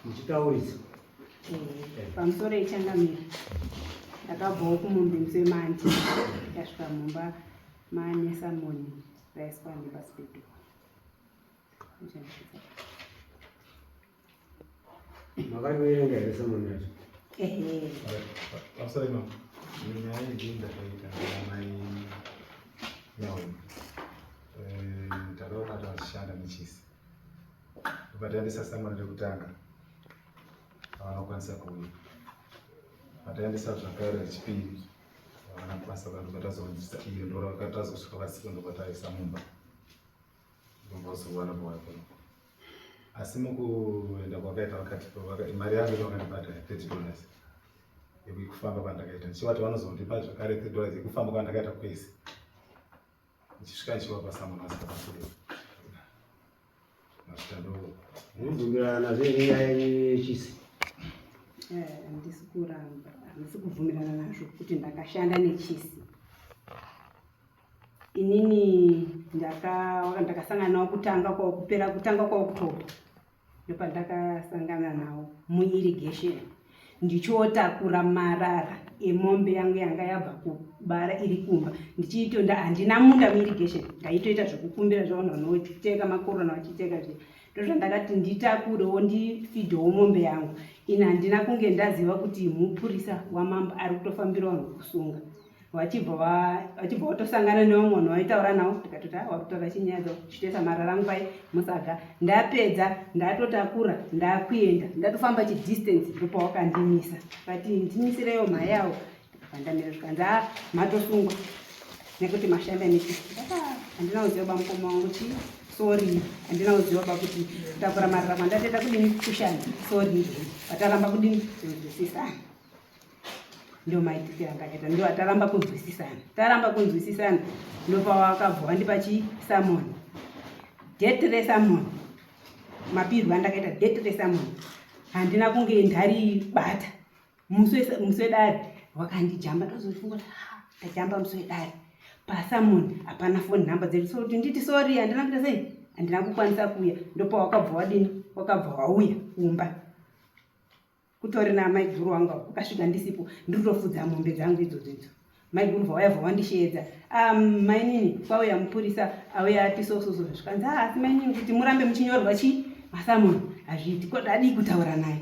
Muchitaurisa. Pamusoro ichangamira. Ndakabvawo kumombe musi weMandi. Ndikasvika mumba mane samoni raiswa nepasi pedu. Makariverenga here samoni yacho? Ehe. Pamusoro ino nyaya iyi ndakaita namai Nyaweni. Takaona vachishanda nechisi. Vataendesa samoni rekutanga havanakukwanisa kuuya. Vataendesa zvakare rechipiri havana kukwanisa kuuya ndobva iyo ndorakatazosvika vasiko ndobva taisa mumba. Ndobva pauya kuno. Asi mukuenda kwakaita vakati mari yangu vakandibhadhara $30 yekufamba kwandakaita ndichivati vanozondipa zvakare $30 yekufamba kwandakaita kwese ndichisvika ndichivapa samuna vasikabatsire masvika ndo Munobvumirana nazvo here nyaya yechisi? Handisi kuramba, handisi kubvumirana nazvo kuti ndakashanda nechisi. Inini ndakasangana nawo kutanga kwakupera kutanga kwaOctober ndopandakasangana nawo muirrigation ndichiotakura marara emombe yangu yanga yabva kubara iri kumba ndichiito handina munda muirrigation ndaitoita zvekukumbira zvavanhu vanocheka makorona vachicheka zviya ndozvandakati nditakurewo ndifidhewo mombe yangu ini handina kunge ndaziva kuti mupurisa wamambo ari kutofambira vanhu kusunga vachibva vachibva vatosangana nevamwe vanhu vaitaura navo ndikatoti a wakutaura chinyaya dzavo chitoisa marara angu pai musaga ndapedza ndatotakura ndakuenda ndatofamba chidistance ndopawakandimisa vati ndimisireyo mhai avo ndikabva ndamira zvikanzi a matosungwa nekuti mashanda neti handina kuziva bamukoma wangu chii sorry handina kuziva ba kuti kutakura marara kwandatoita kudini kushanda sorry vataramba kudini kunzwisisana ndio maitikira ndakaita ndio ataramba kunzwisisana taramba kunzwisisana ndopawakabva wandipa chi samoni date resamoni mapirwo andakaita date resamoni handina kunge ndaribata musi wedare wakandijamba ndozofunga kuti ndajamba musi wedare pasamoni hapana phone number dzedu so kuti nditi sorry handina kuita sei handina kukwanisa kuuya ndopawakabva wadini wakabva wauya kumba kutori namaiguru wangu avo vakasvika ndisipo ndiri kutofudza mombe dzangu idzodzo idzo maiguru vauya vawandisheedza mainini kwauya mupurisa auya ati sososo zvikanzi ah, asi mainini kuti murambe muchinyorwa chii masamoni hazviiti ko dadii kutaura naye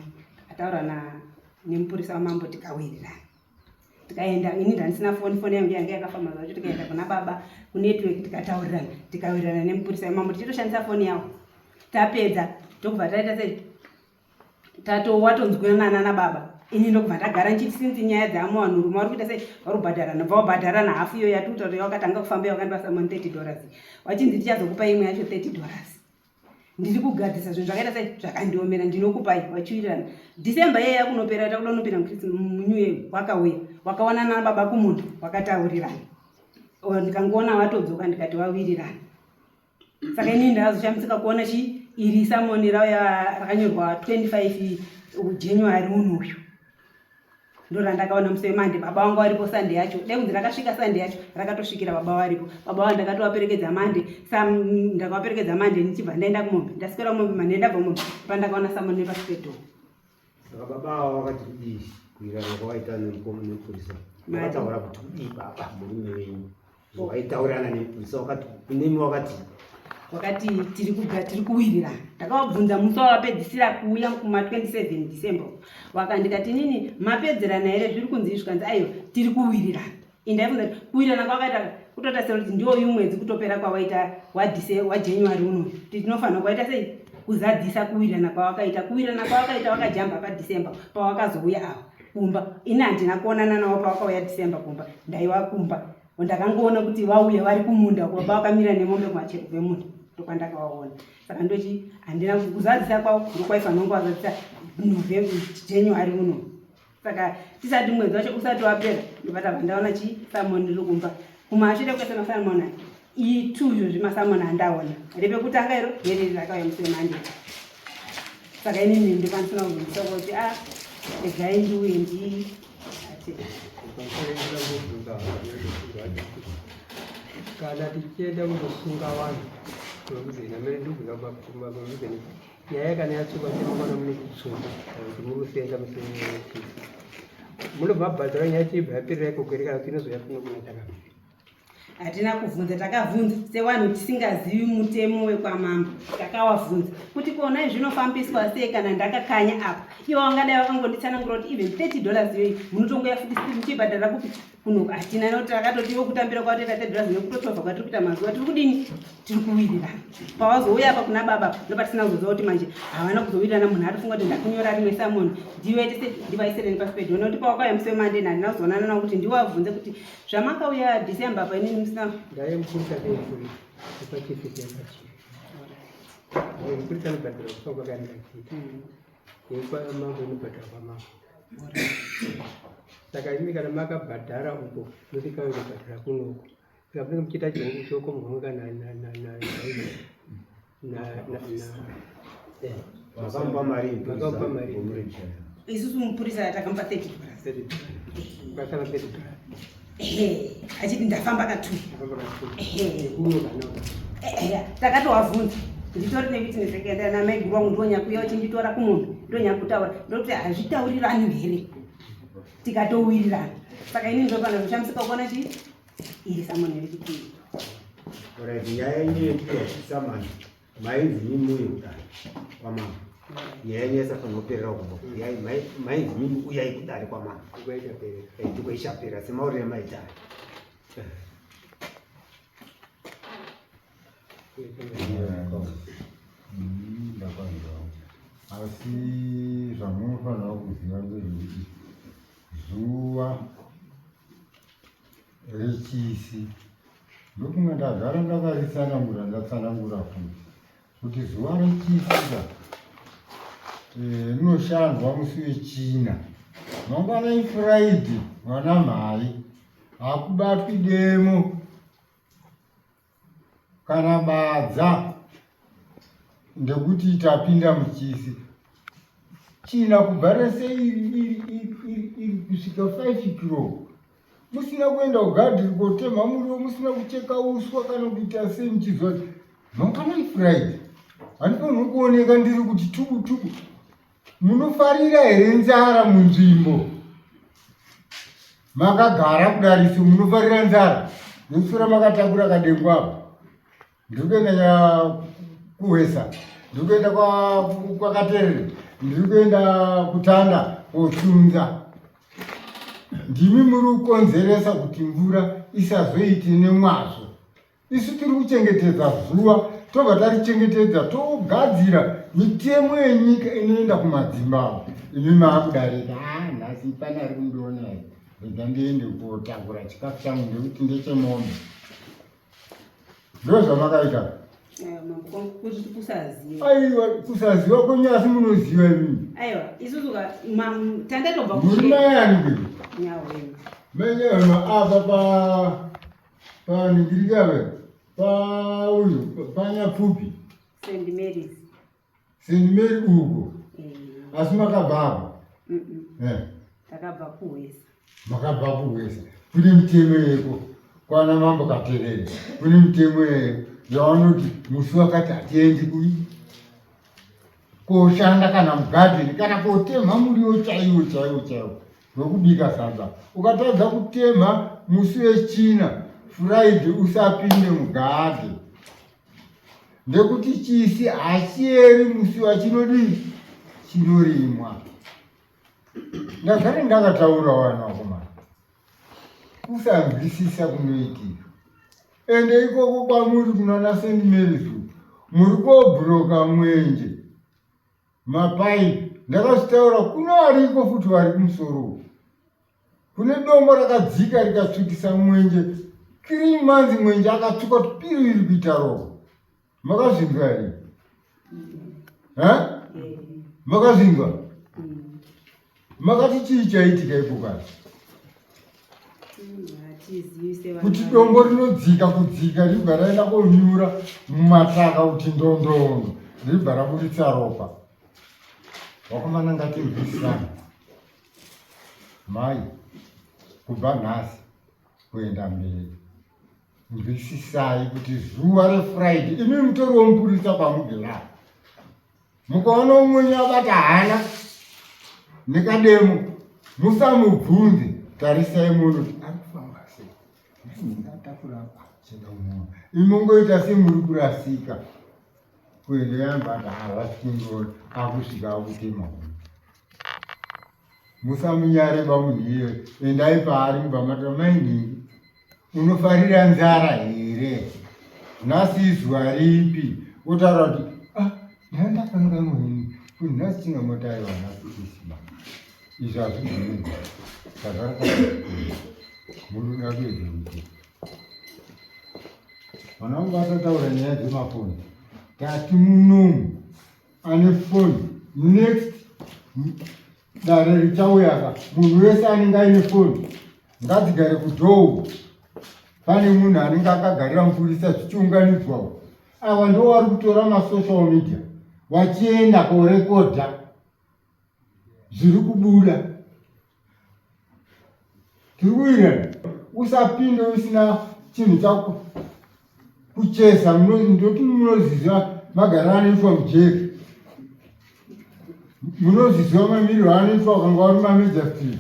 takataura na nemupurisa wamambo tikawirirana tikaenda ini ndandisina foni foni yangu yange yakafa mazuva acho tikaenda kuna baba kunetwork tikataurirana tikawirirana nemupurisa wamambo tichitoshandisa foni yavo tapedza tokubva taita sei tato watonzwanana nababa ini ndokubva ndagara ndichiti sinzi nyaya dzaamo vanhurume vari kuita sei vari kubhadharana bva wabhadharana hafu iyo yatikuta kuti wakatanga kufamba wakandipa samon $30 wachinzi ndichazokupa imwe yacho $30 ndiri kugadzisa zvinhu zvakaita sei zvakandiomera ndinokupai wachiwirirana December iye yakunopera takuda unopinda munew year wakauya wakaonana nababa kumunda wakataurirana ndikangoona watodzoka ndikati wawirirana saka inini ndakazoshamisika kuona chi iri samoni rauya rakanyorwa 25 January unoyu ndorandakaona musi wemande baba vangu varipo Sunday yacho dai kunzi rakasvika Sunday yacho rakatosvikira baba varipo baba vangu ndakatovaperekedza mande ndakavaperekedza mande ndichibva ndaenda kumombe ndaswera kumombe mande ndabva kumombe pandakaona samoni nepasi pedhoo Saka baba ava vakati kudii kuirana kwavaita nemupurisa? Vakataura kuti kudii baba murume wenyu? Vaitaurirana nemupurisa wakati kunemi wakati wakati tiri kuga tiri kuwirirana. Ndakavabvunza musi wavapedzisira kuuya kuma 27 December. Wakandikati nini mapedzerana here zviri kunzi izvi kanzi aiwa tiri kuwirirana. Indaibvunza kuti kuwirirana kwakaita kutoita sekuti ndiwo uyu mwedzi kutopera kwawaita waJanuary uno kuti tinofanira kwaita sei kuzadzisa kuwirirana kwawakaita kuwirirana kwawakaita wakajamba paDecember pawakazouya ava kumba ini handina kuonana navo pawakauya December kumba ndaiwa kumba ndakangoona kuti vauya vari kumunda baba vakamira nemombe kumachero kwemunda ndokwandakavaona saka ndochi handina kuzadzisa kwavo ndokwaifanira kunge wazadzisa November January uno. Saka tisati mwedzi wacho usati wapera ndobva ndaona chi samoni riri kumba kumashure kwese masamoni aya ituyo zvimasamoni andaona repekutanga iro neriri rakauya musi wemande. Saka inini ndikwanisina kuzvisa kuti a ah, regai ndiuye ndi ati kana tichienda kundosunga vanhu kumamuzeni amene ndikubvunza kumamuzeni nyaya kana yatsukwa semakwana mune chitsvuku kana kuti muri kusenza musechisi munobva mabhadhara nyaya chibva yaperera ikoko here kana kuti inozouya kuno kuna chakapera Hatina kuvhunza, takavhunza sevanhu tisingazivi mutemo wekwamambo, takawavhunza kuti konai zvinofambiswa sei kana ndakakanya apa. Ivo vangadai vakangonditsanangura kuti even 30 dollars iyoyi munotongoya futi muchibhadhara kupi kuno. Hatina nekuti takatoti ivo kutambira kwatoita 30 dollars nekutochovha kwatiri kuita mazuva tiri kudini, tiri kuwirirana. Pawazouya apa kuna baba ndopatisina kuzoziva kuti manje havana kuzowirirana, munhu atofunga kuti ndakunyora rimwe samoni ndivaitise ndivaisireni pasi pedyo nekuti pawakauya musi wemande handina kuzoonana navo kuti ndiwavhunze kuti Zvamakauya December apa inini musina. Ndaiye mupurisa ndiye mupurisa. Pachifi ndiye pachifi. Ndiye mupurisa anobhadhara kuswa kwakanaka chiita. Yekwa mambo inobhadhara kwamambo. Saka imi kana makabhadhara uko musikawe kubhadhara kuno uko. Saka munenge muchiita chioko muhonga na na na na na na na Makamupa mari Makamupa mari. Isusu mupurisa takamupa 30 dollars. 30 dollars. Kwasara 30 dollars. Ehe, achiti ndafamba ka 2. Ndafamba ka 2. Ehe. Kuno kana. Ehe, takatowavhunza. Nditori newitness yakaenda namaiguru wangu ndonyakuya uchinditora kumunhu ndonyakutaura ndokuti hazvitaurirani here tikatowirirana. Saka ini ndopana kushamisika kuona chi iri samoni yechipiri. Alright, nyaya yenyu yekuti samani mainzi mimi uye kudare kwamama nyaya yenyu yaisafanira kuperera kumba mainzi mimi uyai kudare kwamama tuko ichapera semaurire maitare. Asi zvamunofanira kuziva ndezvekuti zuva rechisi ndokunge ndagara ndakaritsanangura ndatsanangura futi kuti zuva rechisi ka eh, rinoshandwa musi wechina mangwana ifriday mwana mhai hakubatwi demo kana badza ndekuti tapinda muchisi china kubva rese iri kusvika 5 kilo musina kuenda kugadhiri kotemha muriwo musina kucheka uswa kana kuita sei muchiziva kuti mangwana ifriday handifanirwi kuoneka ndiri kuti tubu tubu Munofarira here nzara munzvimbo makagara kudariso? Munofarira nzara nekuswera makatakura kadengu apo? Ndiri kuenda kuhwesa, ndiri kuenda kwakaterere, ndiri kuenda kutanda kotsunza. Ndimi muri kukonzeresa kuti mvura isazoite nemwazvo. Isu tiri kuchengetedza zuva, tobva tarichengetedza togadzira mitemo yenyika inoenda kumadzimbabwe. Imi maakudarika, ah, nhasi pane ari kundiona here? Rega ndiende kotakura chikafu changu ndekuti ndechemombe. Ndozvamakaita. Kusaziva. Aiwa, kusaziva kwenyu asi munoziva imimi. Aiwa, isusu ka tandatobva Muri mai ani kwedu? Nyahwema. Mai Nyahwema apa pa Paningirikave pauyu panyapfupi St Mary's. St Mary uko. Eh. Asi makabva apa? Eh. Takabva kuhwesa. Makabva kuhwesa. Kune mitemo yeko kwana mambo Katerere. Kune mitemo yeko yavanoti musi wakati hatiendi kui koshanda kana mugadheni kana kotemha muriwo chaiwo chaiwo chaiwo wekubika sadza. Ukatadza kutemha musi wechina Friday usapinde mugadhe ndekuti chisi hachieri musi wachinodii chinorimwa. Ndagara ndakataura wana wakomana kusanzwisisa kunoitika ende ikoko kwamuri kunana St Mary's muri kobhuroka mwenje mapaipi ndakazvitaura kuno ariko futi vari kumusoro kune dombo rakadzika rikatsvukisa mwenje three months mwenje akatsvuka kuti piriri kuita ropa makazvinzwa here makazvinzwa? Makati chii chaitika ipo kani? Kuti dombo rinodzika kudzika ribva raenda konyura mumataka kuti ndondondo ribva raburitsa ropa. Vakomana ngatinzwisisane. Mai, kubva nhasi kuenda mberi nzwisisai kuti zuva refriday imi mutori womupurisa kwamugera mukaona umweni abata hana nekademo musamubvunze tarisai muone kuti ari kufamba sei ndatakura chenda umuona imongoita semuri kurasika kuenda yambata havasi kundiona akusvika akutema Musamunyare bamunhu iye, endai paari mubva mati mai nhingi unofarira nzara here? Nhasi izuva ripi? Wotaura kuti ah, ndandakanganwa ini kuti nhasi chingamoti aiwa nhasi isima. Izvi hazvibvumirwi. Tagara munoda kuedza kuti vana vangu vasataura nyaya dzemafoni tati munomu ane foni next dare richauyaka munhu wese anenge aine foni ngadzigare kudhou pane munhu anenge akagarira mupurisa zvichiunganidzwawo ava ndo vari kutora masocial media vachienda korekodha zviri kubuda tiri kuwirirana usapinde usina chinhu chako kucheza ndoti munoziziva magariro anoitwa mujeri munoziziva mamiriro anoitwa ukanga uri mamejastiri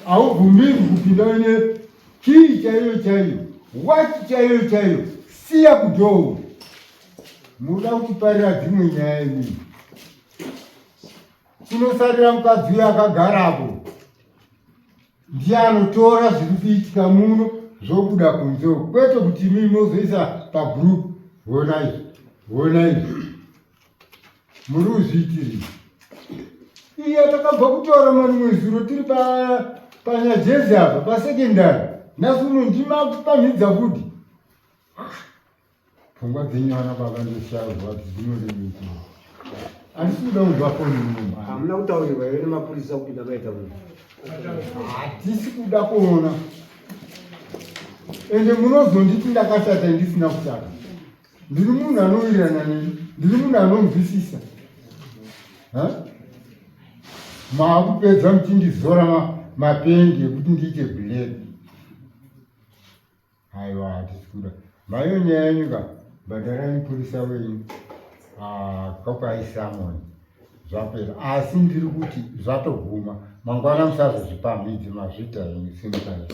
haubvumirwi kupinda uine kii chaiyo chaiyo wachi chaiyo chaiyo siya kudhoo munoda kutiparira dzimwe nyaya imii kunosarira mukadzi uyo akagarapo ndiye anotora zviri kuitika muno zvobuda kunze uku kwete kuti imi mozoisa pagroup honai honai muri kuzviitirei iye takabva kutora marimwe zuro tiri panyajezi apa pasekendari nhasi uno ndimapamhidza futi Pfungwa dzenyu ana baba ndoshaurwa kuti dzinorevei. Handisi kuda kunzwa foni muno. Hamuna kutaurirwa here nemapurisa kupinda maita munhu? Hatisi kuda kuona. Ende munozonditi ndakashata ndisina kushata. Ndiri munhu anowirirana neni, ndiri munhu anonzwisisa. Maakupedza muchindizora mapendi ekuti ndiite black. Aiwa hatisi kuda. Maiyo nyaya yenyu ka bhadharai mupurisa wenyu ah, kapai summon zvapera asi ndiri kuti zvatoguma mangwana musazozvipamhidzi mazviita henyu simukai.